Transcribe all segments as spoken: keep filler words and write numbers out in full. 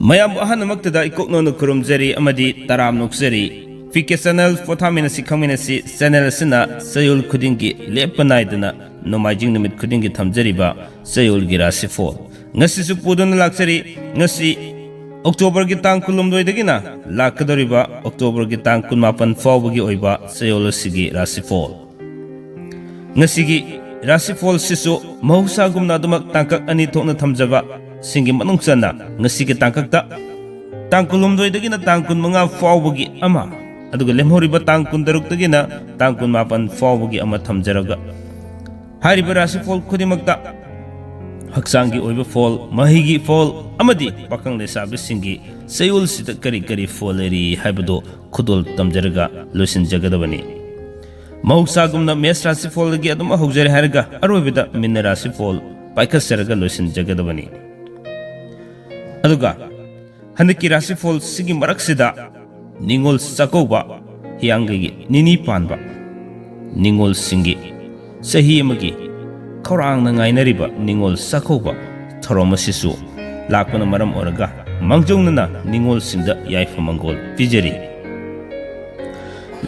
ꯃꯌꯥꯝꯕꯨ ꯑꯍꯥꯟꯕꯃꯛꯇꯗ ꯏꯀꯣꯛꯅꯣꯅ ꯈꯨꯔꯨꯝꯖꯔꯤ ꯑꯃꯗꯤ ꯇꯔꯥꯝ ꯅꯣꯛꯆꯔꯤ꯫ P K channel ꯄꯣꯊꯥꯃꯤꯟꯅꯁꯤ ꯈꯪꯃꯤꯟꯅꯁꯤ channel ꯑꯁꯤꯅ ꯆꯌꯣꯜ ꯈꯨꯗꯤꯡꯒꯤ ꯂꯦꯞꯄ ꯅꯥꯏꯗꯅ ꯅꯣꯡꯃꯥꯏꯖꯤꯡ ꯅꯨꯃꯤꯠ ꯈꯨꯗꯤꯡꯒꯤ ꯊꯝꯖꯔꯤꯕ ꯆꯌꯣꯜꯒꯤ ꯔꯥꯁꯤꯐꯣꯜ ꯉꯁꯤꯁꯨ ꯄꯨꯗꯨꯅ ꯂꯥꯛꯆꯔꯤ꯫ ꯉꯁꯤ ꯑꯣꯛꯇꯣꯕꯔꯒꯤ ꯇꯥꯡ ꯀꯨꯟꯍꯨꯝꯗꯣꯏꯗꯒꯤꯅ ꯂꯥꯛꯀꯗꯧꯔꯤꯕ ꯑꯣꯛꯇꯣꯕꯔꯒꯤ ꯇꯥꯡ ꯀꯨꯟꯃꯥꯄꯟ ꯐꯥꯎꯕꯒꯤ ꯑꯣꯏꯕ ꯆꯌꯣꯜ ꯑꯁꯤꯒꯤ ꯔꯥꯁꯤꯐꯣꯜ꯫ ꯉꯁꯤꯒꯤ ꯔꯥꯁꯤꯐꯣꯜꯁꯤꯁꯨ ꯃꯍꯧꯁꯥꯒꯨꯝꯅ ꯑꯗꯨꯃꯛ ꯇꯥꯡꯀꯛ ꯑꯅꯤ ꯊꯣꯛꯅ ꯊꯝꯖꯕ ꯁꯤꯡꯒꯤ ꯃꯅꯨꯡ ꯆꯟꯅ ꯉꯁꯤꯒꯤ ꯇꯥꯡꯀꯛꯇ ꯇꯥꯡ ꯀꯨꯟꯍꯨꯝꯗꯣꯏꯗꯒꯤꯅ ꯇꯥꯡ ꯀꯨꯟꯃꯉꯥ ꯐꯥꯎꯕꯒꯤ ꯑꯃ, ꯑꯗꯨꯒ ꯂꯦꯝꯍꯧꯔꯤꯕ ꯇꯥꯡ ꯀꯨꯟꯇꯔꯨꯛꯇꯒꯤꯅ ꯇꯥꯡ ꯀꯨꯟꯃꯥꯄꯟ ꯐꯥꯎꯕꯒꯤ ꯑꯃ ꯊꯝꯖꯔꯒ, ꯍꯥꯏꯔꯤꯕ ꯔꯥꯁꯤꯐꯣꯜ ꯈꯨꯗꯤꯡꯃꯛꯇ ꯍꯛꯆꯥꯡꯒꯤ ꯑꯣꯏꯕ ꯐꯣꯜ, ꯃꯍꯩꯒꯤ ꯐꯣꯜ ꯑꯃꯗꯤ ꯄꯥꯈꯪ ꯂꯩꯁꯥꯕꯤꯁꯤꯡꯒꯤ ꯆꯌꯣꯜꯁꯤꯗ ꯀꯔꯤ ꯀꯔꯤ ꯐꯣꯜ ꯂꯩꯔꯤ ꯍꯥꯏꯕꯗꯨ ꯈꯨꯗꯣꯜ ꯇꯝꯖꯔꯒ ꯂꯣꯏꯁꯤꯟꯖꯒꯗꯕꯅꯤ꯫ ꯃꯍꯧꯁꯥꯒꯨꯝꯅ ꯃꯦꯁ ꯔꯥꯁꯤꯐꯣꯜꯗꯒꯤ ꯑꯗꯨꯝ ꯍꯧꯖꯔꯦ ꯍꯥꯏꯔꯒ ꯑꯔꯣꯏꯕꯗ ꯃꯤꯟꯅ ꯔꯥꯁꯤꯐꯣꯜ ꯄꯥꯏꯈꯠꯆꯔꯒ ꯂꯣꯏꯁꯤꯟꯖꯒꯗꯕꯅꯤ꯫ ꯑꯗꯨꯒ ꯍꯟꯗꯛꯀꯤ ꯔꯥꯁꯤꯐꯣꯜꯁꯤꯒꯤ ꯃꯔꯛꯁꯤꯗ ꯅꯤꯉꯣꯜ ꯆꯥꯛꯀꯧꯕ, ꯍꯤꯌꯥꯡꯒꯩꯒꯤ ꯅꯤꯅꯤ ꯄꯥꯟꯕ ꯅꯤꯉꯣꯜꯁꯤꯡꯒꯤ ꯆꯍꯤ ꯑꯃꯒꯤ ꯈꯧꯔꯥꯡꯅ ꯉꯥꯏꯅꯔꯤꯕ ꯅꯤꯉꯣꯜ ꯆꯥꯛꯀꯧꯕ ꯊꯧꯔꯝ ꯑꯁꯤꯁꯨ ꯂꯥꯛꯄꯅ ꯃꯔꯝ ꯑꯣꯏꯔꯒ ꯃꯥꯡꯖꯧꯅꯅ ꯅꯤꯉꯣꯜꯁꯤꯡꯗ ꯌꯥꯏꯐ ꯃꯪꯒꯣꯜ ꯄꯤꯖꯔꯤ꯫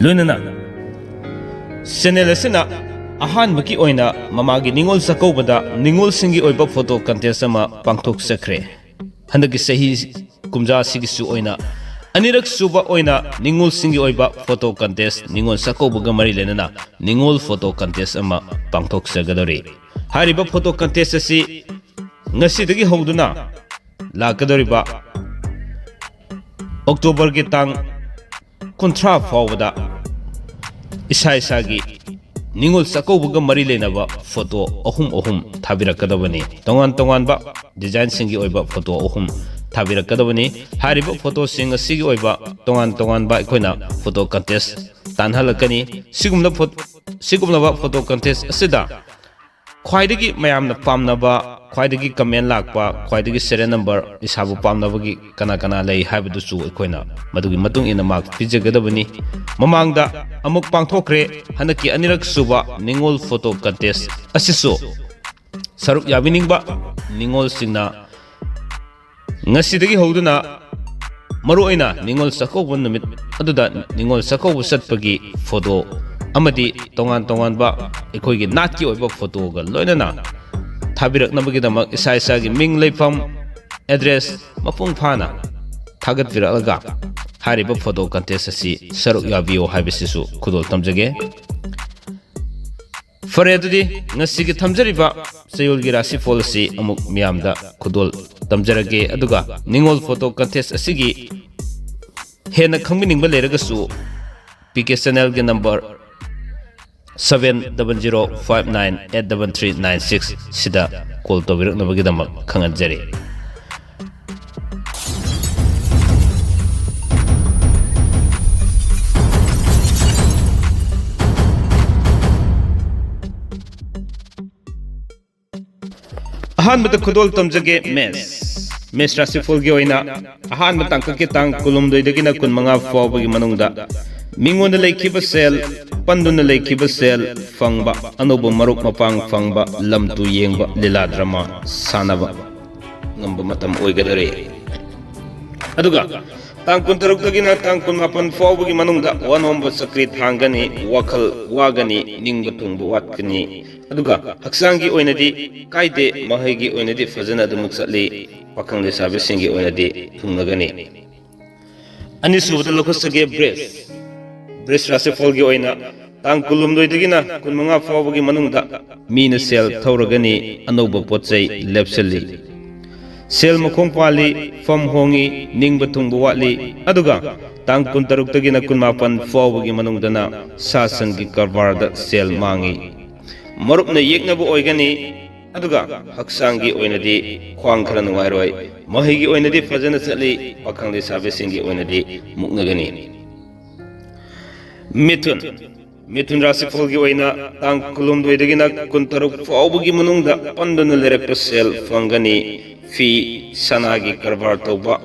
ꯂꯣꯏꯅꯅ ꯆꯦꯅꯦꯜ ꯑꯁꯤꯅ ꯑꯍꯥꯟꯕꯒꯤ ꯑꯣꯏꯅ ꯃꯃꯥꯒꯤ ꯅꯤꯉꯣꯜ ꯆꯥꯛꯀꯧꯕꯗ ꯅꯤꯉꯣꯜꯁꯤꯡꯒꯤ ꯑꯣꯏꯕ ꯐꯣꯇꯣ ꯀꯟꯇꯦꯁ ꯑꯃ ꯄꯥꯡꯊꯣꯛꯆꯈ꯭ꯔꯦ꯫ ꯍꯟꯗꯛꯀꯤ ꯆꯍꯤ ꯀꯨꯝꯖꯥ ꯑꯁꯤꯒꯤꯁꯨ ꯑꯣꯏꯅ ꯑꯅꯤꯔꯛ ꯁꯨꯕ ꯑꯣꯏꯅ ꯅꯤꯉꯣꯜꯁꯤꯡꯒꯤ ꯑꯣꯏꯕ ꯐꯣꯇꯣ ꯀꯟꯇꯦꯁ, ꯅꯤꯉꯣꯜ ꯆꯥꯛꯀꯧꯕꯒ ꯃꯔꯤ ꯂꯩꯅꯅ ꯅꯤꯉꯣꯜ ꯐꯣꯇꯣ ꯀꯟꯇꯦꯁ ꯑꯃ ꯄꯥꯡꯊꯣꯛꯆꯒꯗꯧꯔꯤ꯫ ꯍꯥꯏꯔꯤꯕ ꯐꯣꯇꯣ ꯀꯟꯇꯦꯁ ꯑꯁꯤ ꯉꯁꯤꯗꯒꯤ ꯍꯧꯗꯨꯅ ꯂꯥꯛꯀꯗꯧꯔꯤꯕ ꯑꯣꯛꯇꯣꯕꯔꯒꯤ ꯇꯥꯡ ꯀꯨꯟꯊ꯭ꯔꯥ ꯐꯥꯎꯕꯗ ꯏꯁꯥ ꯏꯁꯥꯒꯤ ꯅꯤꯉꯣꯜ ꯆꯥꯛꯀꯧꯕꯒ ꯃꯔꯤ ꯂꯩꯅꯕ ꯐꯣꯇꯣ ꯑꯍꯨꯝ ꯑꯍꯨꯝ ꯊꯥꯕꯤꯔꯛꯀꯗꯕꯅꯤ꯫ ꯇꯣꯉꯥꯟ ꯇꯣꯉꯥꯟꯕ ꯗꯤꯖꯥꯏꯟꯁꯤꯡꯒꯤ ꯑꯣꯏꯕ ꯐꯣꯇꯣ ꯑꯍꯨꯝ ꯊꯥꯕꯤꯔꯛꯀꯗꯕꯅꯤ꯫ ꯍꯥꯏꯔꯤꯕ ꯐꯣꯇꯣꯁꯤꯡ ꯑꯁꯤꯒꯤ ꯑꯣꯏꯕ ꯇꯣꯉꯥꯟ ꯇꯣꯉꯥꯟꯕ ꯑꯩꯈꯣꯏꯅ ꯐꯣꯇꯣ ꯀꯟꯇꯦꯁ ꯇꯥꯟꯍꯜꯂꯛꯀꯅꯤ꯫ ꯁꯤꯒꯨꯝꯂꯕ ꯐꯣ-, ꯁꯤꯒꯨꯝꯂꯕ ꯐꯣꯇꯣ ꯀꯟꯇꯦꯁ ꯑꯁꯤꯗ ꯈ꯭ꯋꯥꯏꯗꯒꯤ ꯃꯌꯥꯝꯅ ꯄꯥꯝꯅꯕ, ꯈ꯭ꯋꯥꯏꯗꯒꯤ ꯀꯃꯦꯟ ꯂꯥꯛꯄ, ꯈ꯭ꯋꯥꯏꯗꯒꯤ ꯁꯦꯔꯤꯌꯦꯜ ꯅꯝꯕꯔ ꯏꯁꯥꯕꯨ ꯄꯥꯝꯅꯕꯒꯤ ꯀꯅꯥ ꯀꯅꯥ ꯂꯩ ꯍꯥꯏꯕꯗꯨꯁꯨ ꯑꯩꯈꯣꯏꯅ ꯃꯗꯨꯒꯤ ꯃꯇꯨꯡ ꯏꯟꯅ ꯃꯥꯔꯛ ꯄꯤꯖꯒꯗꯕꯅꯤ꯫ ꯃꯃꯥꯡꯗ ꯑꯃꯨꯛ ꯄꯥꯡꯊꯣꯛꯈ꯭ꯔꯦ꯫ ꯍꯟꯗꯛꯀꯤ ꯑꯅꯤꯔꯛ ꯁꯨꯕ ꯅꯤꯉꯣꯜ ꯐꯣꯇꯣ ꯀꯟꯇꯦꯁ ꯑꯁꯤꯁꯨ ꯁꯔꯨꯛ ꯌꯥꯕꯤꯅꯤꯡꯕ ꯅꯤꯉꯣꯜꯁꯤꯡꯅ ꯉꯁꯤꯗꯒꯤ ꯍꯧꯗꯨꯅ ꯃꯔꯨꯑꯣꯏꯅ ꯅꯤꯉꯣꯜ ꯆꯥꯛꯀꯧꯕ ꯅꯨꯃꯤꯠ ꯑꯗꯨꯗ ꯅꯤꯉꯣꯜ ꯆꯥꯛꯀꯧꯕ ꯆꯠꯄꯒꯤ ꯐꯣꯇꯣ ꯑꯃꯗꯤ ꯇꯣꯉꯥꯟ ꯇꯣꯉꯥꯟꯕ ꯑꯩꯈꯣꯏꯒꯤ ꯅꯥꯠꯀꯤ ꯑꯣꯏꯕ ꯐꯣꯇꯣꯒ ꯂꯣꯏꯅꯅ ꯊꯥꯕꯤꯔꯛꯅꯕꯒꯤꯗꯃꯛ ꯏꯁꯥ ꯏꯁꯥꯒꯤ ꯃꯤꯡ, ꯂꯩꯐꯝ, ꯑꯦꯗ꯭ꯔꯦꯁ ꯃꯄꯨꯡ ꯐꯥꯅ ꯊꯥꯒꯠꯄꯤꯔꯛꯂꯒ ꯍꯥꯏꯔꯤꯕ ꯐꯣꯇꯣ ꯀꯟꯇꯦꯁ ꯑꯁꯤ ꯁꯔꯨꯛ ꯌꯥꯕꯤꯌꯨ ꯍꯥꯏꯕꯁꯤꯁꯨ ꯈꯨꯗꯣꯜ ꯇꯝꯖꯒꯦ꯫ ꯐꯔꯦ, ꯑꯗꯨꯗꯤ ꯉꯁꯤꯒꯤ ꯊꯝꯖꯔꯤꯕ ꯆꯌꯣꯜꯒꯤ ꯔꯥꯁꯤꯐꯣꯜ ꯑꯁꯤ ꯑꯃꯨꯛ ꯃꯤꯌꯥꯝꯗ ꯈꯨꯗꯣꯜ ꯇꯝꯖꯔꯒꯦ꯫ ꯑꯗꯨꯒ ꯅꯤꯉꯣꯜ ꯐꯣꯇꯣ ꯀꯟꯇꯦꯁ ꯑꯁꯤꯒꯤ ꯍꯦꯟꯅ ꯈꯪꯕꯤꯅꯤꯡꯕ ꯂꯩꯔꯒꯁꯨ ꯄꯤ ꯀꯦ ꯆꯦꯅꯦꯜꯒꯤ number seven double zero five nine eight double three nine six ꯁꯤꯗ ꯀꯣꯜ ꯇꯧꯕꯤꯔꯛꯅꯕꯒꯤꯗꯃꯛ ꯈꯪꯍꯟꯖꯔꯤ꯫ ꯑꯍꯥꯟꯕꯗ ꯈꯨꯗꯣꯜ ꯇꯝꯖꯒꯦ ꯃꯦꯁ꯫ ꯃꯦꯁ ꯔꯥꯁꯤꯐꯣꯜꯒꯤ ꯑꯣꯏꯅ ꯑꯍꯥꯟꯕ ꯇꯥꯡꯀꯛꯀꯤ ꯇꯥꯡ ꯀꯨꯟꯍꯨꯝꯗꯣꯏꯗꯒꯤꯅ ꯀꯨꯟꯃꯉꯥ ꯐꯥꯎꯕꯒꯤ ꯃꯅꯨꯡꯗ ꯃꯤꯉꯣꯟꯗ ꯂꯩꯈꯤꯕ ꯁꯦꯜ, ꯄꯟꯗꯨꯅ ꯂꯩꯈꯤꯕ ꯁꯦꯜ ꯐꯪꯕ, ꯑꯅꯧꯕ ꯃꯔꯨꯞ ꯃꯄꯥꯡ ꯐꯪꯕ, ꯂꯝ ꯇꯨ ꯌꯦꯡꯕ, ꯂꯤꯂꯥ ꯗ꯭ꯔꯃꯥ ꯁꯥꯟꯅꯕ ꯉꯝꯕ ꯃꯇꯝ ꯑꯣꯏꯒꯗꯧꯔꯤ꯫ ꯑꯗꯨꯒ ꯇꯥꯡ ꯀꯨꯟꯇꯔꯨꯛꯇꯒꯤꯅ ꯇꯥꯡ ꯀꯨꯟꯃꯥꯄꯟ ꯐꯥꯎꯕꯒꯤ ꯃꯅꯨꯡꯗ ꯋꯥꯅꯣꯝꯕ ꯆꯀ꯭ꯔꯤ ꯊꯥꯡꯒꯅꯤ, ꯋꯥꯈꯜ ꯋꯥꯒꯅꯤ, ꯅꯤꯡꯕ ꯊꯨꯡꯕ ꯋꯥꯠꯀꯅꯤ꯫ ꯑꯗꯨꯒ ꯍꯛꯆꯥꯡꯒꯤ ꯑꯣꯏꯅꯗꯤ ꯀꯥꯏꯗꯦ, ꯃꯍꯩꯒꯤ ꯑꯣꯏꯅꯗꯤ ꯐꯖꯅ ꯑꯗꯨꯃꯛ ꯆꯠꯂꯤ, ꯄꯥꯈꯪ ꯂꯩꯁꯥꯕꯤꯁꯤꯡꯒꯤ ꯑꯣꯏꯅꯗꯤ ꯊꯨꯡꯅꯒꯅꯤ꯫ ꯑꯅꯤꯁꯨꯕꯗ ꯂꯧꯈꯠꯆꯒꯦ ꯕ꯭ꯔꯤꯖ꯫ ꯕ꯭ꯔꯤꯖ ꯔꯥꯁꯤꯐꯣꯜꯒꯤ ꯑꯣꯏꯅ ꯇꯥꯡ ꯀꯨꯟꯍꯨꯝꯗꯣꯏꯗꯒꯤꯅ ꯀꯨꯟꯃꯉꯥ ꯐꯥꯎꯕꯒꯤ ꯃꯅꯨꯡꯗ ꯃꯤꯅ ꯁꯦꯜ ꯊꯧꯔꯒꯅꯤ, ꯑꯅꯧꯕ ꯄꯣꯠ ꯆꯩ ꯂꯦꯞꯁꯤꯜꯂꯤ꯫ ꯁꯦꯜ ꯃꯈꯣꯡ ꯄꯥꯜꯂꯤ, ꯐꯝ ꯍꯣꯡꯉꯤ, ꯅꯤꯡꯕ ꯊꯨꯡꯕ ꯋꯥꯠꯂꯤ꯫ ꯑꯗꯨꯒ ꯇꯥꯡ ꯀꯨꯟꯇꯔꯨꯛꯇꯒꯤꯅ ꯀꯨꯟꯃꯥꯄꯟ ꯐꯥꯎꯕꯒꯤ ꯃꯅꯨꯡꯗꯅ ꯁꯥ ꯁꯟꯒꯤ ꯀꯔꯕꯥꯔꯗ ꯁꯦꯜ ꯃꯥꯡꯉꯤ꯫ ꯃꯔꯨꯞꯅ ꯌꯦꯛꯅꯕ ꯑꯣꯏꯒꯅꯤ꯫ ꯑꯗꯨꯒ ꯍꯛꯆꯥꯡꯒꯤ ꯑꯣꯏꯅꯗꯤ ꯈ꯭ꯋꯥꯡ ꯈꯔ ꯅꯨꯡꯉꯥꯏꯔꯣꯏ, ꯃꯍꯩꯒꯤ ꯑꯣꯏꯅꯗꯤ ꯐꯖꯅ ꯆꯠꯂꯤ, ꯄꯥꯈꯪ ꯂꯩꯁꯥꯕꯤꯁꯤꯡꯒꯤ ꯑꯣꯏꯅꯗꯤ ꯃꯨꯛꯅꯒꯅꯤ꯫ ꯃꯤꯊꯨꯟ꯫ ꯃꯤꯊꯨꯟ ꯔꯥꯁꯤꯐꯜꯒꯤ ꯑꯣꯏꯅ ꯇꯥꯡ ꯀꯨꯟꯍꯨꯝꯗꯣꯏꯗꯒꯤꯅ ꯀꯨꯟꯇꯔꯨꯛ ꯐꯥꯎꯕꯒꯤ ꯃꯅꯨꯡꯗ ꯄꯟꯗꯨꯅ ꯂꯩꯔꯛꯄ ꯁꯦꯜ ꯐꯪꯒꯅꯤ꯫ ꯐꯤ, ꯁꯅꯥꯒꯤ ꯀꯔꯕꯥꯔ ꯇꯧꯕ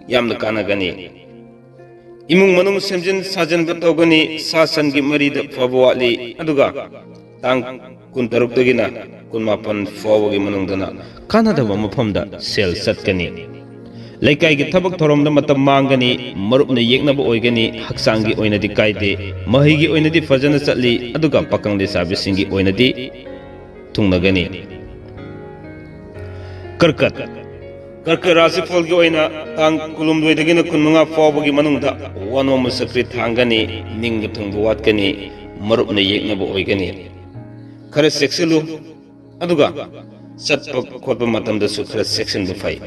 ꯌꯥꯝꯅ ꯀꯥꯟꯅꯒꯅꯤ꯫ ꯏꯃꯨꯡ ꯃꯅꯨꯡ ꯁꯦꯝꯖꯤꯟ ꯁꯥꯖꯤꯟꯕ ꯇꯧꯒꯅꯤ꯫ ꯁꯥ ꯁꯟꯒꯤ ꯃꯔꯤꯗ ꯐꯕ ꯋꯥꯠꯂꯤ꯫ ꯑꯗꯨꯒ ꯇꯥꯡ ꯀꯨꯟꯇꯔꯨꯛꯇꯒꯤꯅ ꯀꯨꯟꯃꯥꯄꯟ ꯐꯥꯎꯕꯒꯤ ꯃꯅꯨꯡꯗꯅ ꯀꯥꯟꯅꯗꯕ ꯃꯐꯝꯗ ꯁꯦꯜ ꯆꯠꯀꯅꯤ꯫ ꯂꯩꯀꯥꯏꯒꯤ ꯊꯕꯛ ꯊꯧꯔꯝꯗ ꯃꯇꯝ ꯃꯥꯡꯒꯅꯤ, ꯃꯔꯨꯞꯅ ꯌꯦꯛꯅꯕ ꯑꯣꯏꯒꯅꯤ, ꯍꯛꯆꯥꯡꯒꯤ ꯑꯣꯏꯅꯗꯤ ꯀꯥꯏꯗꯦ, ꯃꯍꯩꯒꯤ ꯑꯣꯏꯅꯗꯤ ꯐꯖꯅ ꯆꯠꯂꯤ, ꯑꯗꯨꯒ ꯄꯥꯈꯪ ꯂꯩꯁꯥꯕꯤꯁꯤꯡꯒꯤ ꯑꯣꯏꯅꯗꯤ ꯊꯨꯡꯅꯒꯅꯤ꯫ ꯀꯔꯀꯠ꯫ ꯀꯔꯀꯠ ꯔꯥꯁꯤꯐꯜꯒꯤ ꯑꯣꯏꯅ ꯇꯥꯡ ꯀꯨꯟꯍꯨꯝꯗꯣꯏꯗꯒꯤꯅ ꯀꯨꯟꯃꯉꯥ ꯐꯥꯎꯕꯒꯤ ꯃꯅꯨꯡꯗ ꯋꯥꯅꯣꯝꯕ ꯆꯀ꯭ꯔꯤ ꯊꯥꯡꯒꯅꯤ, ꯅꯤꯡꯕ ꯊꯨꯡꯕ ꯋꯥꯠꯀꯅꯤ, ꯃꯔꯨꯞꯅ ꯌꯦꯛꯅꯕ ꯑꯣꯏꯒꯅꯤ꯫ ꯈꯔ ꯆꯦꯛꯁꯤꯜꯂꯨ, ꯑꯗꯨꯒ ꯆꯠꯄ ꯈꯣꯠꯄ ꯃꯇꯝꯗꯁꯨ ꯈꯔ ꯆꯦꯛꯁꯤꯟꯕ ꯐꯩ꯫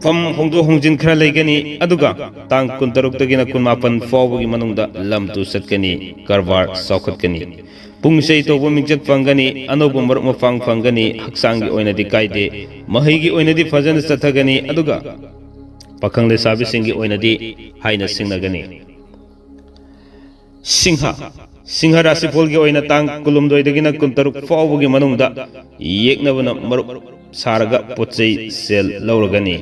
ꯐꯝ ꯍꯣꯡꯗꯣꯛ ꯍꯣꯡꯖꯤꯟ ꯈꯔ ꯂꯩꯒꯅꯤ, ꯑꯗꯨꯒ ꯇꯥꯡ ꯀꯨꯟꯇꯔꯨꯛꯇꯒꯤꯅ ꯀꯨꯟꯃꯥꯄꯟ ꯐꯥꯎꯕꯒꯤ ꯃꯅꯨꯡꯗ ꯂꯝ ꯇꯨ ꯆꯠꯀꯅꯤ, ꯀꯔꯕꯥꯔ ꯆꯥꯎꯈꯠꯀꯅꯤ꯫ ꯄꯨꯡ ꯏꯁꯩ ꯇꯧꯕ ꯃꯤꯡꯆꯠ ꯐꯪꯒꯅꯤ, ꯑꯅꯧꯕ ꯃꯔꯨꯞ ꯃꯄꯥꯡ ꯐꯪꯒꯅꯤ, ꯍꯛꯆꯥꯡꯒꯤ ꯑꯣꯏꯅꯗꯤ ꯀꯥꯏꯗꯦ, ꯃꯍꯩꯒꯤ ꯑꯣꯏꯅꯗꯤ ꯐꯖꯅ ꯆꯠꯊꯒꯅꯤ, ꯑꯗꯨꯒ ꯄꯥꯈꯪ ꯂꯩꯁꯥꯕꯤꯁꯤꯡꯒꯤ ꯑꯣꯏꯅꯗꯤ ꯍꯥꯏꯅ ꯁꯤꯡꯅꯒꯅꯤ꯫ ꯁꯤꯡꯍ꯫ ꯁꯤꯡꯍ ꯔꯥꯁꯤꯐꯜꯒꯤ ꯑꯣꯏꯅ ꯇꯥꯡ ꯀꯨꯟꯍꯨꯝꯗꯣꯏꯗꯒꯤꯅ ꯀꯨꯟꯇꯔꯨꯛ ꯐꯥꯎꯕꯒꯤ ꯃꯅꯨꯡꯗ ꯌꯦꯛꯅꯕꯅ ꯃꯔꯨꯞ ꯁꯥꯔꯒ ꯄꯣꯠ ꯆꯩ ꯁꯦꯜ ꯂꯧꯔꯒꯅꯤ꯫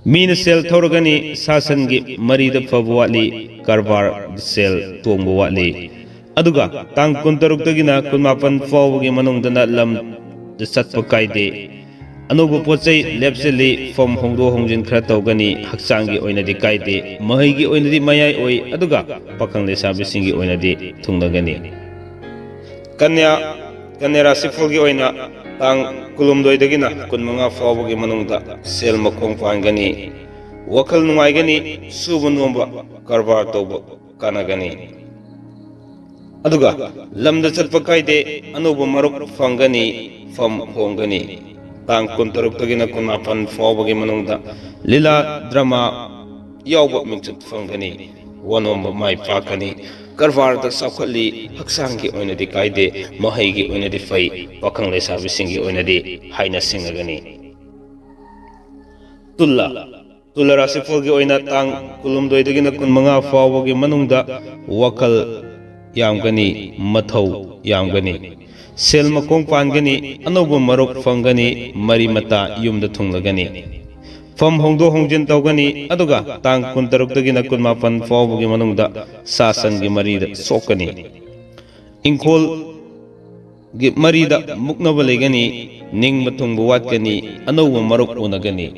ꯃꯤꯅ ꯁꯦꯜ ꯊꯧꯔꯒꯅꯤ, ꯁꯥ ꯁꯟꯒꯤ ꯃꯔꯤꯗ ꯐꯕ ꯋꯥꯠꯂꯤ, ꯀꯔꯕꯥꯔ ꯁꯦꯜ ꯇꯣꯡꯕ ꯋꯥꯠꯂꯤ꯫ ꯑꯗꯨꯒ ꯇꯥꯡ ꯀꯨꯟꯇꯔꯨꯛꯇꯒꯤꯅ ꯀꯨꯟꯃꯥꯄꯟ ꯐꯥꯎꯕꯒꯤ ꯃꯅꯨꯡꯗꯅ ꯂꯝꯗ ꯆꯠꯄ ꯀꯥꯏꯗꯦ꯫ ꯑꯅꯧꯕ ꯄꯣꯠ ꯆꯩ ꯂꯦꯞꯁꯤꯜꯂꯤ, ꯐꯝ ꯍꯣꯡꯗꯣꯛ ꯍꯣꯡꯖꯤꯟ ꯈꯔ ꯇꯧꯒꯅꯤ, ꯍꯛꯆꯥꯡꯒꯤ ꯑꯣꯏꯅꯗꯤ ꯀꯥꯏꯗꯦ, ꯃꯍꯩꯒꯤ ꯑꯣꯏꯅꯗꯤ ꯃꯌꯥꯏ ꯑꯣꯏ, ꯑꯗꯨꯒ ꯄꯥꯈꯪ ꯂꯩꯁꯥꯕꯤꯁꯤꯡꯒꯤ ꯑꯣꯏꯅꯗꯤ ꯊꯨꯡꯅꯒꯅꯤ꯫ ꯀꯟꯌꯥ꯫ ꯀꯟꯌꯥ ꯔꯥꯁꯤꯐꯜꯒꯤ ꯑꯣꯏꯅ ꯇꯥꯡ ꯀꯨꯟꯍꯨꯝꯗꯣꯏꯗꯒꯤꯅ ꯀꯨꯟꯃꯉꯥ ꯐꯥꯎꯕꯒꯤ ꯃꯅꯨꯡꯗ ꯁꯦꯜ ꯃꯈꯣꯡ ꯄꯥꯟꯒꯅꯤ, ꯋꯥꯈꯜ ꯅꯨꯡꯉꯥꯏꯒꯅꯤ, ꯁꯨꯕ ꯅꯣꯝꯕ, ꯀꯔꯕꯥꯔ ꯇꯧꯕ ꯀꯥꯟꯅꯒꯅꯤ꯫ ꯑꯗꯨꯒ ꯂꯝꯗ ꯆꯠꯄ ꯀꯥꯏꯗꯦ, ꯑꯅꯧꯕ ꯃꯔꯨꯞ ꯐꯪꯒꯅꯤ, ꯐꯝ ꯍꯣꯡꯒꯅꯤ꯫ ꯇꯥꯡ ꯀꯨꯟꯇꯔꯨꯛꯇꯒꯤꯅ ꯀꯨꯟꯃꯥꯄꯟ ꯐꯥꯎꯕꯒꯤ ꯃꯅꯨꯡꯗ ꯂꯤꯂꯥ ꯗ꯭ꯔꯃꯥ ꯌꯥꯎꯕ ꯃꯤꯡꯆꯠ ꯐꯪꯒꯅꯤ, ꯋꯥꯅꯣꯝꯕ ꯃꯥꯏ ꯄꯥꯛꯀꯅꯤ, ꯀꯔꯕꯥꯔꯗ ꯆꯥꯎꯈꯠꯂꯤ, ꯍꯛꯆꯥꯡꯒꯤ ꯑꯣꯏꯅꯗꯤ ꯀꯥꯏꯗꯦ, ꯃꯍꯩꯒꯤ ꯑꯣꯏꯅꯗꯤ ꯐꯩ, ꯄꯥꯈꯪ ꯂꯩꯁꯥꯕꯤꯁꯤꯡꯒꯤ ꯑꯣꯏꯅꯗꯤ ꯍꯥꯏꯅ ꯁꯤꯡꯅꯒꯅꯤ꯫ ꯇꯨꯂꯥ꯫ ꯇꯨꯂꯥ ꯔꯥꯁꯤꯐꯜꯒꯤ ꯑꯣꯏꯅ ꯇꯥꯡ ꯀꯨꯟꯍꯨꯝꯗꯣꯏꯗꯒꯤꯅ ꯀꯨꯟꯃꯉꯥ ꯐꯥꯎꯕꯒꯤ ꯃꯅꯨꯡꯗ ꯋꯥꯈꯜ ꯌꯥꯝꯒꯅꯤ, ꯃꯊꯧ ꯌꯥꯝꯒꯅꯤ꯫ ꯁꯦꯜ ꯃꯈꯣꯡ ꯄꯥꯟꯒꯅꯤ, ꯑꯅꯧꯕ ꯃꯔꯨꯞ ꯐꯪꯒꯅꯤ, ꯃꯔꯤ ꯃꯇꯥ ꯌꯨꯝꯗ ꯊꯨꯡꯂꯒꯅꯤ꯫ ꯐꯝ ꯍꯣꯡꯗꯣꯛ ꯍꯣꯡꯖꯤꯟ ꯇꯧꯒꯅꯤ, ꯑꯗꯨꯒ ꯇꯥꯡ ꯀꯨꯟꯇꯔꯨꯛꯇꯒꯤꯅ ꯀꯨꯟꯃꯥꯄꯟ ꯐꯥꯎꯕꯒꯤ ꯃꯅꯨꯡꯗ ꯁꯥ ꯁꯟꯒꯤ ꯃꯔꯤꯗ ꯁꯣꯛꯀꯅꯤ꯫ ꯏꯪꯈꯣꯜ ꯒꯤ ꯃꯔꯤꯗ ꯃꯨꯛꯅꯕ ꯂꯩꯒꯅꯤ, ꯅꯤꯡꯕ ꯊꯨꯡꯕ ꯋꯥꯠꯀꯅꯤ, ꯑꯅꯧꯕ ꯃꯔꯨꯞ ꯎꯅꯒꯅꯤ꯫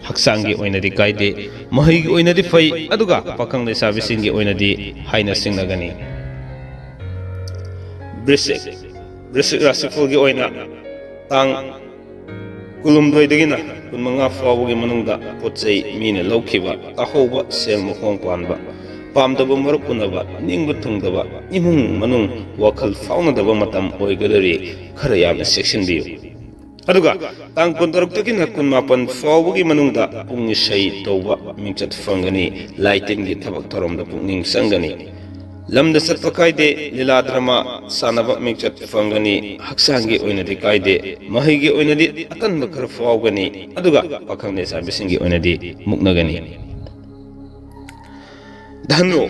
ꯍꯛꯆꯥꯡꯒꯤ ꯑꯣꯏꯅꯗꯤ ꯀꯥꯏꯗꯦ, ꯃꯍꯩꯒꯤ ꯑꯣꯏꯅꯗꯤ ꯐꯩ, ꯑꯗꯨꯒ ꯄꯥꯈꯪ ꯂꯩꯁꯥꯕꯤꯁꯤꯡꯒꯤ ꯑꯣꯏꯅꯗꯤ ꯍꯥꯏꯅ ꯁꯤꯡꯅꯒꯅꯤ꯫ ꯕ꯭ꯔꯤꯁꯤꯛ, ꯕ꯭ꯔꯤꯁꯤꯛ ꯔꯥꯁꯤꯐꯜꯒꯤ ꯑꯣꯏꯅ ꯇꯥꯡ ꯀꯨꯟꯍꯨꯝꯗꯣꯏꯗꯒꯤꯅ ꯀꯨꯟꯃꯉꯥ ꯐꯥꯎꯕꯒꯤ ꯃꯅꯨꯡꯗ ꯄꯣꯠ ꯆꯩ ꯃꯤꯅ ꯂꯧꯈꯤꯕ, ꯇꯥꯍꯧꯕ, ꯁꯦꯜ ꯃꯈꯣꯡ ꯄꯥꯟꯕ, ꯄꯥꯝꯗꯕ ꯃꯔꯨꯞ ꯎꯅꯕ, ꯅꯤꯡꯕ ꯊꯨꯡꯗꯕ, ꯏꯃꯨꯡ ꯃꯅꯨꯡ ꯋꯥꯈꯜ ꯐꯥꯎꯅꯗꯕ ꯃꯇꯝ ꯑꯣꯏꯒꯗꯧꯔꯤ꯫ ꯈꯔ ꯌꯥꯝꯅ ꯆꯦꯛꯁꯤꯟꯕꯤꯌꯨ꯫ ꯑꯗꯨꯒ ꯇꯥꯡ ꯀꯨꯟꯇꯔꯨꯛꯇꯒꯤꯅ ꯀꯨꯟꯃꯥꯄꯟ ꯐꯥꯎꯕꯒꯤ ꯃꯅꯨꯡꯗ ꯄꯨꯡ ꯏꯁꯩ ꯇꯧꯕ ꯃꯤꯡꯆꯠ ꯐꯪꯒꯅꯤ, ꯂꯥꯏ ꯇꯤꯟꯒꯤ ꯊꯕꯛ ꯊꯧꯔꯝꯗ ꯄꯨꯛꯅꯤꯡ ꯆꯪꯒꯅꯤ꯫ ꯂꯝꯗ ꯆꯠꯄ ꯀꯥꯏꯗꯦ, ꯂꯤꯂꯥ ꯗ꯭ꯔꯃꯥ ꯁꯥꯟꯅꯕ ꯃꯤꯡꯆꯠ ꯐꯪꯒꯅꯤ, ꯍꯛꯆꯥꯡꯒꯤ ꯑꯣꯏꯅꯗꯤ ꯀꯥꯏꯗꯦ, ꯃꯍꯩꯒꯤ ꯑꯣꯏꯅꯗꯤ ꯑꯇꯟꯕ ꯈꯔ ꯐꯥꯎꯒꯅꯤ, ꯑꯗꯨꯒ ꯄꯥꯈꯪ ꯂꯩꯁꯥꯕꯤꯁꯤꯡꯒꯤ ꯑꯣꯏꯅꯗꯤ ꯃꯨꯛꯅꯒꯅꯤ꯫ ꯙꯅꯨ,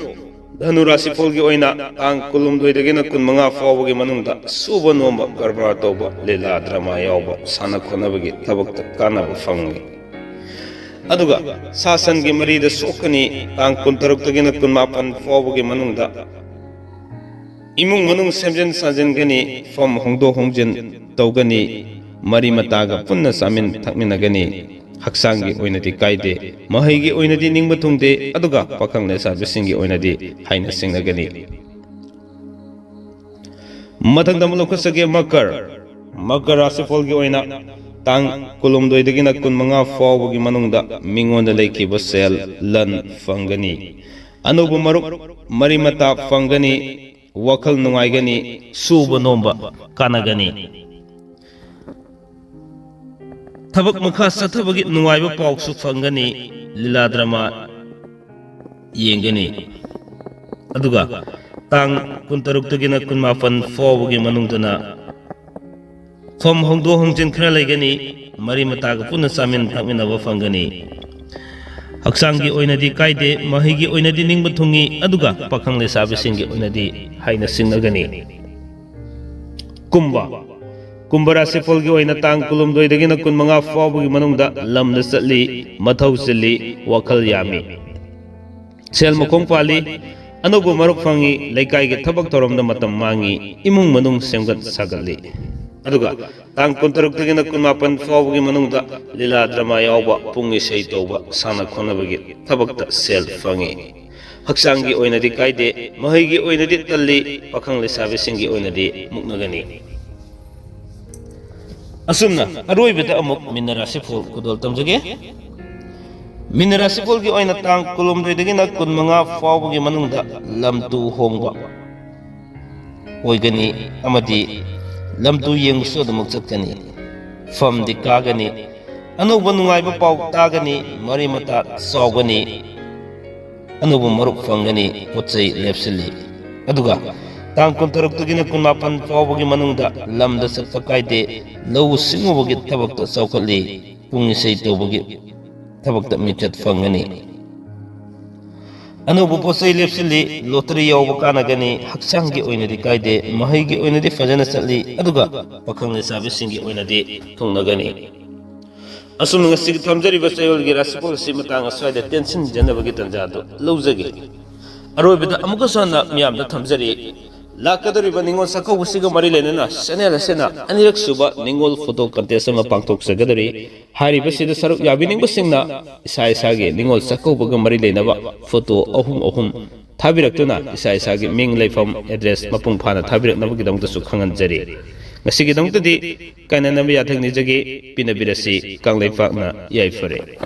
ꯙꯅꯨ ꯔꯥꯁꯤꯐꯜꯒꯤ ꯑꯣꯏꯅ ꯇꯥꯡ ꯀꯨꯟꯍꯨꯝꯗꯣꯏꯗꯒꯤꯅ ꯀꯨꯟꯃꯉꯥ ꯐꯥꯎꯕꯒꯤ ꯃꯅꯨꯡꯗ ꯁꯨꯕ ꯅꯣꯝꯕ, ꯀꯔꯕꯥꯔ ꯇꯧꯕ, ꯂꯤꯂꯥ ꯗ꯭ꯔꯃꯥ ꯌꯥꯎꯕ, ꯁꯥꯟꯅ ꯈꯣꯠꯅꯕꯒꯤ ꯊꯕꯛꯇ ꯀꯥꯟꯅꯕ ꯐꯪꯒꯅꯤ꯫ ꯑꯗꯨꯒ ꯁꯥ ꯁꯟꯒꯤ ꯃꯔꯤꯗ ꯁꯣꯛꯀꯅꯤ, ꯇꯥꯡ ꯀꯨꯟꯇꯔꯨꯛꯇꯒꯤꯅ ꯀꯨꯟꯃꯥꯄꯟ ꯐꯥꯎꯕꯒꯤ ꯃꯅꯨꯡꯗ ꯏꯃꯨꯡ ꯃꯅꯨꯡ ꯁꯦꯝꯖꯤꯟ ꯁꯥꯖꯤꯟꯒꯅꯤ, ꯐꯝ ꯍꯣꯡꯗꯣꯛ ꯍꯣꯡꯖꯤꯟ ꯇꯧꯒꯅꯤ, ꯃꯔꯤ ꯃꯇꯥꯒ ꯄꯨꯟꯅ ꯆꯥꯃꯤꯟ ꯊꯛꯃꯤꯟꯅꯒꯅꯤ꯫ ꯍꯛꯆꯥꯡꯒꯤ ꯑꯣꯏꯅꯗꯤ ꯀꯥꯏꯗꯦ, ꯃꯍꯩꯒꯤ ꯑꯣꯏꯅꯗꯤ ꯅꯤꯡꯕ ꯊꯨꯡꯗꯦ, ꯑꯗꯨꯒ ꯄꯥꯈꯪ ꯂꯩꯁꯥꯕꯤꯁꯤꯡꯒꯤ ꯑꯣꯏꯅꯗꯤ ꯍꯥꯏꯅ ꯁꯤꯡꯅꯒꯅꯤ꯫ ꯃꯊꯪꯗ ꯑꯃꯨꯛ ꯂꯧꯈꯠꯆꯒꯦ ꯃꯀꯔ꯫ ꯃꯀꯔ ꯔꯥꯁꯤꯐꯜꯒꯤ ꯑꯣꯏꯅ ꯇꯥꯡ ꯀꯨꯟꯍꯨꯝꯗꯣꯏꯗꯒꯤꯅ ꯀꯨꯟꯃꯉꯥ ꯐꯥꯎꯕꯒꯤ ꯃꯅꯨꯡꯗ ꯃꯤꯉꯣꯟꯗ ꯂꯩꯈꯤꯕ ꯁꯦꯜ ꯂꯟ ꯐꯪꯒꯅꯤ꯫ ꯑꯅꯧꯕ ꯃꯔꯨꯞ ꯃꯔꯤ ꯃꯇꯥ ꯐꯪꯒꯅꯤ꯫ ꯋꯥꯈꯜ ꯅꯨꯡꯉꯥꯏꯒꯅꯤ꯫ ꯁꯨꯕ ꯅꯣꯝꯕ ꯀꯥꯟꯅꯒꯅꯤ꯫ ꯊꯕꯛ ꯃꯈꯥ ꯆꯠꯊꯕꯒꯤ ꯅꯨꯡꯉꯥꯏꯕ ꯄꯥꯎꯁꯨ ꯐꯪꯒꯅꯤ꯫ ꯂꯤꯂꯥ ꯗ꯭ꯔꯃꯥ ꯌꯦꯡꯒꯅꯤ꯫ ꯑꯗꯨꯒ ꯇꯥꯡ ꯀꯨꯟꯇꯔꯨꯛꯇꯒꯤꯅ ꯀꯨꯟꯃꯥꯄꯟ ꯐꯥꯎꯕꯒꯤ ꯃꯅꯨꯡꯗꯅ ꯐꯝ ꯍꯣꯡꯗꯣꯛ ꯍꯣꯡꯖꯤꯟ ꯈꯔ ꯂꯩꯒꯅꯤ, ꯃꯔꯤ ꯃꯇꯥꯒ ꯄꯨꯟꯅ ꯆꯥꯃꯤꯟ ꯊꯛꯃꯤꯟꯅꯕ ꯐꯪꯒꯅꯤ꯫ ꯍꯛꯆꯥꯡꯒꯤ ꯑꯣꯏꯅꯗꯤ ꯀꯥꯏꯗꯦ, ꯃꯍꯩꯒꯤ ꯑꯣꯏꯅꯗꯤ ꯅꯤꯡꯕ ꯊꯨꯡꯏ, ꯑꯗꯨꯒ ꯄꯥꯈꯪ ꯂꯩꯁꯥꯕꯤꯁꯤꯡꯒꯤ ꯑꯣꯏꯅꯗꯤ ꯍꯥꯏꯅ ꯁꯤꯡꯅꯒꯅꯤ꯫ ꯀꯨꯝꯕ, ꯀꯨꯝꯕ ꯔꯥꯁꯤꯐꯜꯒꯤ ꯑꯣꯏꯅ ꯇꯥꯡ ꯀꯨꯟꯍꯨꯝꯗꯣꯏꯗꯒꯤꯅ ꯀꯨꯟꯃꯉꯥ ꯐꯥꯎꯕꯒꯤ ꯃꯅꯨꯡꯗ ꯂꯝꯗ ꯆꯠꯂꯤ, ꯃꯊꯧ ꯆꯤꯜꯂꯤ, ꯋꯥꯈꯜ ꯌꯥꯝꯃꯤ꯫ ꯁꯦꯜ ꯃꯈꯣꯡ ꯄꯥꯜꯂꯤ, ꯑꯅꯧꯕ ꯃꯔꯨꯞ ꯐꯪꯉꯤ, ꯂꯩꯀꯥꯏꯒꯤ ꯊꯕꯛ ꯊꯧꯔꯝꯗ ꯃꯇꯝ ꯃꯥꯡꯉꯤ, ꯏꯃꯨꯡ ꯃꯅꯨꯡ ꯁꯦꯝꯒꯠ ꯁꯥꯒꯠꯂꯤ꯫ ꯑꯗꯨꯒ ꯇꯥꯡ ꯀꯨꯟꯇꯔꯨꯛꯇꯒꯤꯅ ꯀꯨꯟꯃꯥꯄꯟ ꯐꯥꯎꯕꯒꯤ ꯃꯅꯨꯡꯗ ꯂꯤꯂꯥ ꯗ꯭ꯔꯃꯥ ꯌꯥꯎꯕ, ꯄꯨꯡ ꯏꯁꯩ ꯇꯧꯕ, ꯁꯥꯟꯅ ꯈꯣꯠꯅꯕꯒꯤ ꯊꯕꯛꯇ ꯁꯦꯜ ꯐꯪꯉꯤ꯫ ꯍꯛꯆꯥꯡꯒꯤ ꯑꯣꯏꯅꯗꯤ ꯀꯥꯏꯗꯦ, ꯃꯍꯩꯒꯤ ꯑꯣꯏꯅꯗꯤ ꯇꯜꯂꯤ, ꯄꯥꯈꯪ ꯂꯩꯁꯥꯕꯤꯁꯤꯡꯒꯤ ꯑꯣꯏꯅꯗꯤ ꯃꯨꯛꯅꯒꯅꯤ꯫ ꯑꯁꯨꯝꯅ ꯑꯔꯣꯏꯕꯗ ꯑꯃꯨꯛ ꯃꯤꯅ ꯔꯥꯁꯤꯐꯣꯜ ꯈꯨꯗꯣꯜ ꯇꯝꯖꯒꯦ꯫ ꯃꯤꯅ ꯔꯥꯁꯤꯐꯣꯜꯒꯤ ꯑꯣꯏꯅ ꯇꯥꯡ ꯀꯨꯟꯍꯨꯝꯗꯣꯏꯗꯒꯤꯅ ꯀꯨꯟꯃꯉꯥ ꯐꯥꯎꯕꯒꯤ ꯃꯅꯨꯡꯗ ꯂꯝ ꯇꯨ ꯍꯣꯡꯕ ꯑꯣꯏꯒꯅꯤ ꯑꯃꯗꯤ ꯂꯝ ꯇꯨ ꯌꯦꯡꯕꯁꯨ ꯑꯗꯨꯃꯛ ꯆꯠꯀꯅꯤ꯫ ꯐꯝꯗꯤ ꯀꯥꯒꯅꯤ꯫ ꯑꯅꯧꯕ ꯅꯨꯡꯉꯥꯏꯕ ꯄꯥꯎ ꯇꯥꯒꯅꯤ꯫ ꯃꯔꯤ ꯃꯇꯥ ꯆꯥꯎꯒꯅꯤ꯫ ꯑꯅꯧꯕ ꯃꯔꯨꯞ ꯐꯪꯒꯅꯤ꯫ ꯄꯣꯠ ꯆꯩ ꯂꯦꯞꯁꯤꯜꯂꯤ꯫ ꯑꯗꯨꯒ ꯇꯥꯡ ꯀꯨꯟꯇꯔꯨꯛꯇꯒꯤꯅ ꯀꯨꯟꯃꯥꯄꯟ ꯐꯥꯎꯕꯒꯤ ꯃꯅꯨꯡꯗ ꯂꯝꯗ ꯆꯠꯄ ꯀꯥꯏꯗꯦ꯫ ꯂꯧꯎ ꯁꯤꯡꯎꯕꯒꯤ ꯊꯕꯛꯇ ꯆꯥꯎꯈꯠꯂꯤ꯫ ꯄꯨꯡ ꯏꯁꯩ ꯇꯧꯕꯒꯤ ꯊꯕꯛꯇ ꯃꯤꯡꯆꯠ ꯐꯪꯒꯅꯤ꯫ ꯑꯅꯧꯕ ꯄꯣꯠ ꯆꯩ ꯂꯦꯞꯁꯤꯜꯂꯤ꯫ ꯂꯣꯇꯔꯤ ꯌꯥꯎꯕ ꯀꯥꯟꯅꯒꯅꯤ꯫ ꯍꯛꯆꯥꯡꯒꯤ ꯑꯣꯏꯅꯗꯤ ꯀꯥꯏꯗꯦ꯫ ꯃꯍꯩꯒꯤ ꯑꯣꯏꯅꯗꯤ ꯐꯖꯅ ꯆꯠꯂꯤ꯫ ꯑꯗꯨꯒ ꯄꯥꯈꯪ ꯂꯩꯁꯥꯕꯤꯁꯤꯡꯒꯤ ꯑꯣꯏꯅꯗꯤ ꯊꯨꯡꯅꯒꯅꯤ꯫ ꯑꯁꯨꯝꯅ ꯉꯁꯤꯒꯤ ꯊꯝꯖꯔꯤꯕ ꯆꯌꯣꯜꯒꯤ ꯔꯥꯁꯤꯐꯣꯜ ꯑꯁꯤ ꯃꯇꯥꯡ ꯑꯁ꯭ꯋꯥꯏꯗ ꯇꯦꯟꯁꯤꯟꯖꯅꯕꯒꯤ ꯇꯥꯟꯖꯥ ꯑꯗꯨ ꯂꯧꯖꯒꯦ꯫ ꯑꯔꯣꯏꯕꯗ ꯑꯃꯨꯛꯀꯁꯨ ꯍꯟꯅ ꯃꯤꯌꯥꯝꯗ ꯊꯝꯖꯔꯤ, ꯂꯥꯛꯀꯗꯧꯔꯤꯕ ꯅꯤꯉꯣꯜ ꯆꯥꯛꯀꯧꯕꯁꯤꯒ ꯃꯔꯤ ꯂꯩꯅꯅ ꯆꯦꯅꯦꯜ ꯑꯁꯤꯅ ꯑꯅꯤꯔꯛ ꯁꯨꯕ ꯅꯤꯉꯣꯜ ꯐꯣꯇꯣ ꯀꯟꯇꯦꯁ ꯑꯃ ꯄꯥꯡꯊꯣꯛꯆꯒꯗꯧꯔꯤ꯫ ꯍꯥꯏꯔꯤꯕꯁꯤꯗ ꯁꯔꯨꯛ ꯌꯥꯕꯤꯅꯤꯡꯕꯁꯤꯡꯅ ꯏꯁꯥ ꯏꯁꯥꯒꯤ ꯅꯤꯉꯣꯜ ꯆꯥꯛꯀꯧꯕꯒ ꯃꯔꯤ ꯂꯩꯅꯕ ꯐꯣꯇꯣ ꯑꯍꯨꯝ ꯑꯍꯨꯝ ꯊꯥꯕꯤꯔꯛꯇꯨꯅ ꯏꯁꯥ ꯏꯁꯥꯒꯤ ꯃꯤꯡ, ꯂꯩꯐꯝ, ꯑꯦꯗ꯭ꯔꯦꯁ ꯃꯄꯨꯡ ꯐꯥꯅ ꯊꯥꯕꯤꯔꯛꯅꯕꯒꯤꯗꯃꯛꯇꯁꯨ ꯈꯪꯍꯟꯖꯔꯤ꯫ ꯉꯁꯤꯒꯤꯗꯃꯛꯇꯗꯤ ꯀꯥꯏꯅꯅꯕ ꯌꯥꯊꯪ ꯅꯤꯖꯒꯦ꯫ ꯄꯤꯅꯕꯤꯔꯁꯤ꯫ ꯀꯪꯂꯩꯄꯥꯛꯅ ꯌꯥꯏꯐꯔꯦ꯫